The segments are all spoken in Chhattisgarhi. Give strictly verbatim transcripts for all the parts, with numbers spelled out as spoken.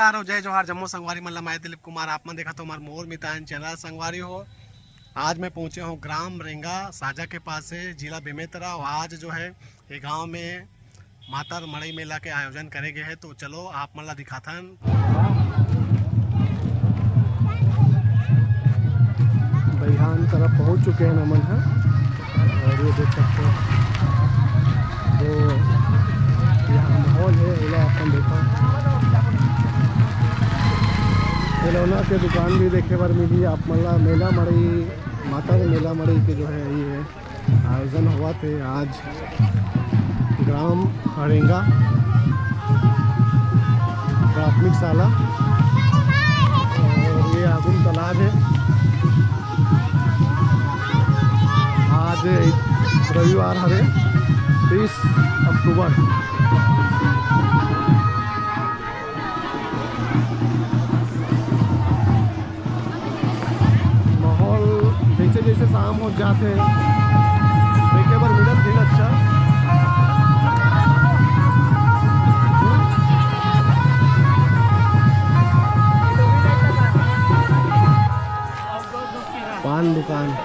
नमस्कार, जय जोहार, जम्मो संगवारी मन ला मैं दिलीप कुमार, आप मन देखत हो हमार मोर मितान चैनल। संगवारी हो, आज मैं पहुंचे हूँ ग्राम रेंगा साजा के पास से, जिला बेमेतरा। और आज जो है ये गांव में मातर मड़ई मेला के आयोजन करे गए है, तो चलो आप मन ला दिखाथन। बहिहान तरफ पहुंच चुके हैं हमन ह। और ये देख सकते हो जो यहाँ माहौल है, ओला अपन देखो। खिलौना के दुकान भी देखे बर मिली आप मन ला। मेला मड़ई, मातर मेला मड़ई के जो है ये है आयोजन हुआ थे आज ग्राम हरेंगा प्राथमिक शाला। और ये आगुन तालाब है। आज रविवार हरे, तीस अक्टूबर। माहौल जैसे जैसे शाम हो जाते, देखे बर मिलत भीड़ अच्छा। पान दुकान।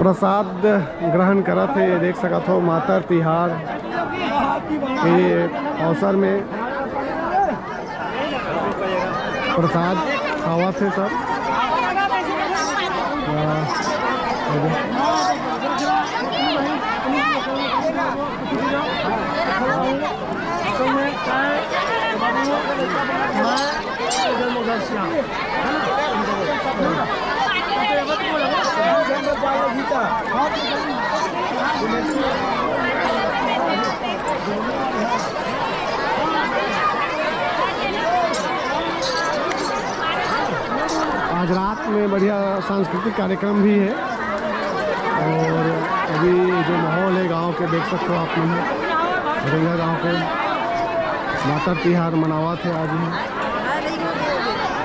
प्रसाद ग्रहण करत हे, देख सकत हो, मातर तिहार के अवसर में प्रसाद खावत हे सब। अ, आज रात में बढ़िया सांस्कृतिक कार्यक्रम भी है और अभी जो माहौल है गांव के, देख सकते हो आप मन, रेंगा गांव के मातर तिहार मनावत हे आज ही।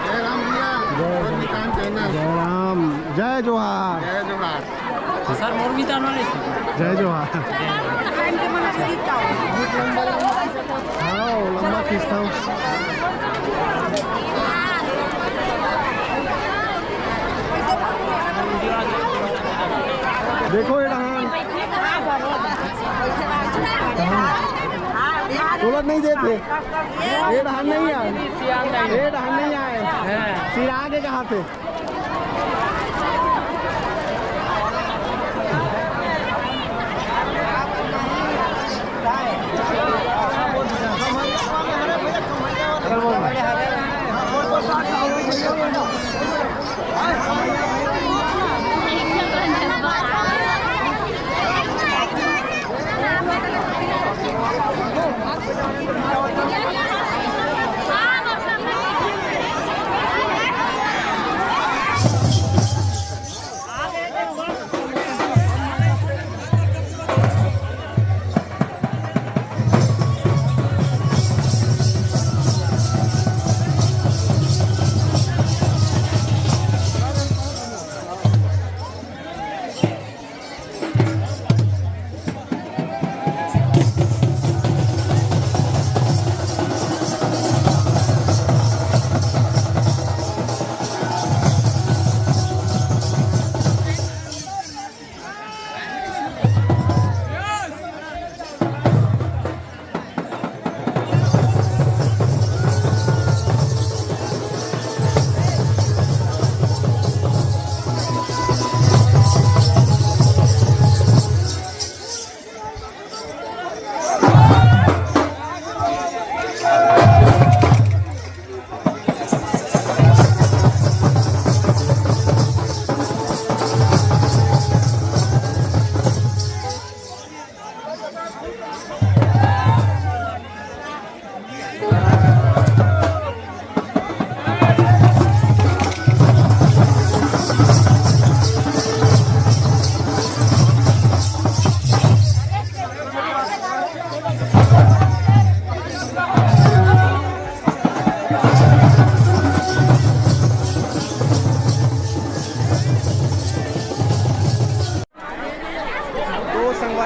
जय राम भैया। जय और राम। नितान चैनल। जय राम। जय जोहार। जय जोहार। सर, मोर भी तो आना नहीं। जय जोहार। हाँ, लंबा खींचता हूँ। देखो ये डहान। तोला नहीं देते। ये डहान नहीं आए। ये डहान नहीं आए। सिरा के कहा थे।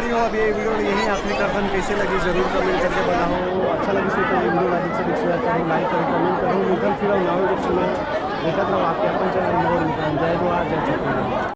तो अब ये वीडियो यहीं आखिरी करथन। कैसे लगी जरूर कमेंट करके बताओ। अच्छा लगी तो ये वीडियो ला अधिक से अधिक शेयर करो, लाइक करो, कमेंट करो। मिलथन फिर नवा वीडियो में। देखत रहो आपके अपन चैनल मोर मितान। जय जोहार, जय छत्तीसगढ़।